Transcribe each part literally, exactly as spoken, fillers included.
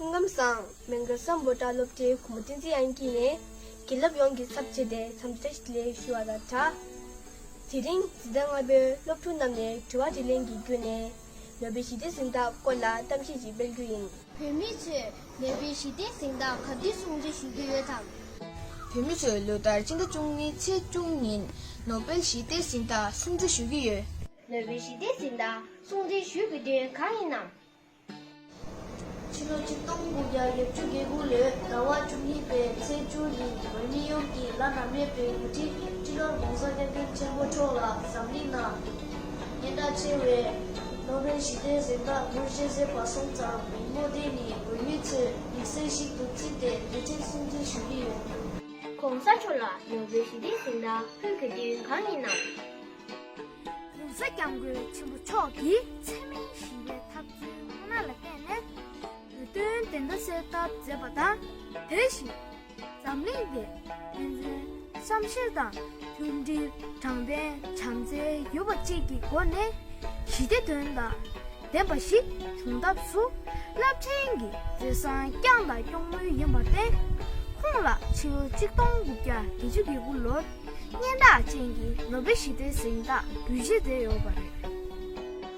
སྐུ་ཁམས་བཟང་། མོན་གྷལ་སམ་བྷོ་ཊ་སློབ་གྲྭའི་གུང་མ་བསྟན་འཛིན་དབྱངས་སྐྱིད་ནས་དགེ་སློབ་ཡོངས་ཀྱི་ཚབ་བྱས་ཏེ་འཚམས་འདྲི་བཀྲ་ཤིས་བདེ་ལེགས་ཞུ་བ་དང་སྦྲགས། དེ་རིང་འཛིན་གྲྭ་ལྔ་པའི་སློབ་ཕྲུག་རྣམས་ནས་དྲི་བ་དྲིས་ལན་གྱི་བརྒྱུད་ནས་ནོ་བེལ་ཞི་བདེའི་གཟེངས་རྟགས་སྐོར་ལ་གཏམ་བཤད་ཅིག་སྤེལ་རྒྱུ་ཡིན། བོད་མི་ཚོས་ནོ་བེལ་ཞི་བདེའི་གཟེངས་རྟགས་ག་དུས་སྲུང་བརྩི་ཞུ་གི་ཡོད་དམ། བོད་མི་ཚོས་ལོ་ལྟར་སྤྱི་ཟླ་བཅུ་གཉིས་ཚེས་བཅུ་ཉིན་ནོ་བེལ་ཞི་བདེའི་གཟེངས་རྟགས་སྲུང་བརྩི་ཞུ་གི་ཡོད། ནོ་བེལ་ཞི་བདེའི་གཟེངས་རྟགས་སྲུང་བརྩི་ཞུ་དགོས་དོན་གང་ཡིན་ནམ། ཕྱི་ལོ་ཆིག་སྟོང་དགུ་བརྒྱ་བརྒྱད་ཅུ་གྱ་དགུ་ལོའི་ཟླ་བ་བཅུ་གཉིས་པའི་ཚེས་བཅུ་ཉིན་བོད་མི་ཡོངས་ཀྱི་བླ་ན་མེད་པའི་འགོ་ཁྲིད་སྤྱི་ནོར་༸གོང་ས་༸སྐྱབས་མགོན་ཆེན་པོ་མཆོག་ལ་འཛམ་གླིང་ནང་སྙན་གྲགས་ཆེ་བའི་ནོ་བེལ་ཞི་བདེའི་གཟེངས་རྟགས་དངོས་བཞེས་མཛད་པ་སོང་ཙང་མི་ངོ་དེ་ནི་བོད་མི་ཚོས་དམིགས་བསལ་ཞིག་ཏུ་བརྩིས་ཏེ་དེ་རིང་སྲུང་བརྩི་ཞུ་གི་ཡོད། ༸གོང་ས་མཆོག་ལ་ནོ་བེལ་ཞི་བདེའི་གཟེངས་རྟགས་ཕུལ་དགོས་དོན་གང་ཡིན་ནམ། ༸གོང་ས་༸སྐྱབས་མགོན་ཆེན་པོ་མཆོག་གིས་འཚེ་མེད་ཞི་བའི་འཐབ་རྩོད་སྔོན་མ་ལ་བརྟེན་ནས་བོད་དོན་བདེན་མཐའ་གསལ་ཐབས་མཛད་པ་དང་། དེ་བཞིན་འཛམ་གླིང་འདིར་ཕན་ཚུན་བསམ་ཤེས་དང་མཐུན་སྒྲིལ་དྲང་བདེན་བྱམས་བརྩེ་ཡོད་པ་བཅས་ཀྱི་སྒོ་ནས་ཞི་བདེ་དོན་དང་ལྡན་པ་ཞིག་བྱུང་ཐབས་སུ་རླབས་ཆེན་གྱི་མཛད་བཟང་བསྐྱངས་དང་སྐྱོང་མུས་ཡིན་པར་བརྟེན། ཁོང་ལ་ཕྱི་ལོ་ཆིག་སྟོང་དགུ་བརྒྱ་བརྒྱད་ཅུ་གྱ་དགུ་ལོར་སྙན་གྲགས་ཅན་གྱི་ནོ་བེལ་ཞི་བདེའི་གཟེངས་རྟགས་འབུལ་བཞེས་མཛད་ཡོད་པ་རེད།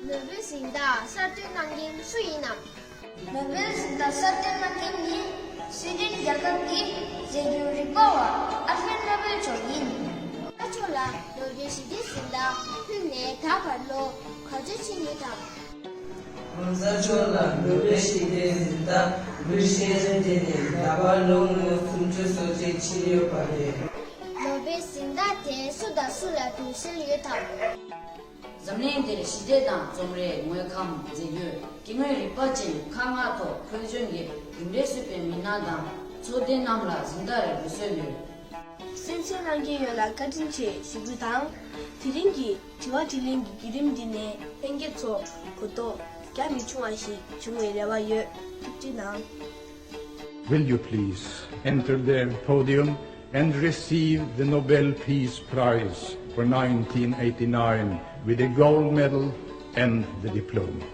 ནོ་བེལ་གཟེངས་རྟགས་གསར་གཏོད་གནང་མཁན་སུ་ཡིན་ནམ། ནོ་བེལ་གཟེངས་རྟགས་གསར་གཏོད་གནང་མཁན་ནི་སུའི་ཌེན་རྒྱལ་ཁབ་ཀྱི་རྫས་འགྱུར་རིག་པ་བ་ཨལ་ཧྥེད་ནོ་བེལ་མཆོག་ཡིན། ཨ་མཆོག་ལ་ནོ་བེལ་ཞི་བདེའི་གཟེངས་རྟགས་ཕུལ་ནས་ད་བར་ལོ་ག་ཚོད་ཕྱིན་ཡོད་དམ། ༸གོང་ས་མཆོག་ལ་ནོ་བེལ་ཞི་བདེའི་གཟེངས་རྟགས་འབུལ་བཞེས་མཛད་དེ་ནས་ད་བར་ལོ་ངོ་སུམ་ཅུ་སོ་གཅིག་ཕྱིན་ཡོད་པ་རེད། ནོ་བེལ་གཟེངས་རྟགས་དེ་སུ་དང་སུ་ལ་འབུལ་སྲོལ་ཡོད་དམ། འཛམ་གླིང་འདིར་ཞི་བདེ་དང་རྩོམ་རིག་དངོས་ཁམས་རྫས་འགྱུར་སྐྱེ་དངོས་རིག་པ་ཅན་ཁག་ལྔ་ཐོག་ཁོལ་སྦྱོང་གི་གྲུབ་འབྲས་སུས་པའི་མི་སྣ་དང་ཚོགས་སྡེ་རྣམས་ལ་གཟེངས་རྟགས་རེ་འབུལ་སྲོལ་ཡོད། གསན་གཟིགས་གནང་མཁན་ཡོངས་ལ་བཀའ་དྲིན་ཆེ་ཞུ་རྒྱུ་དང་། དེ་རིང་གི་དྲི་བ་དྲིས་ལན་གྱི་བརྒྱུད་རིམ་འདི་ནས་ལྷན་རྒྱས་ཚོ་གོ་རྟོགས་རྒྱ་མི་ཆུང་བ་ཞིག་བྱུང་བའི་རེ་བ་ཡོད། ཐུགས་རྗེ་གནང་། Will you please enter the podium and receive the Nobel Peace Prize for nineteen eighty-nine with a gold medal and the diploma?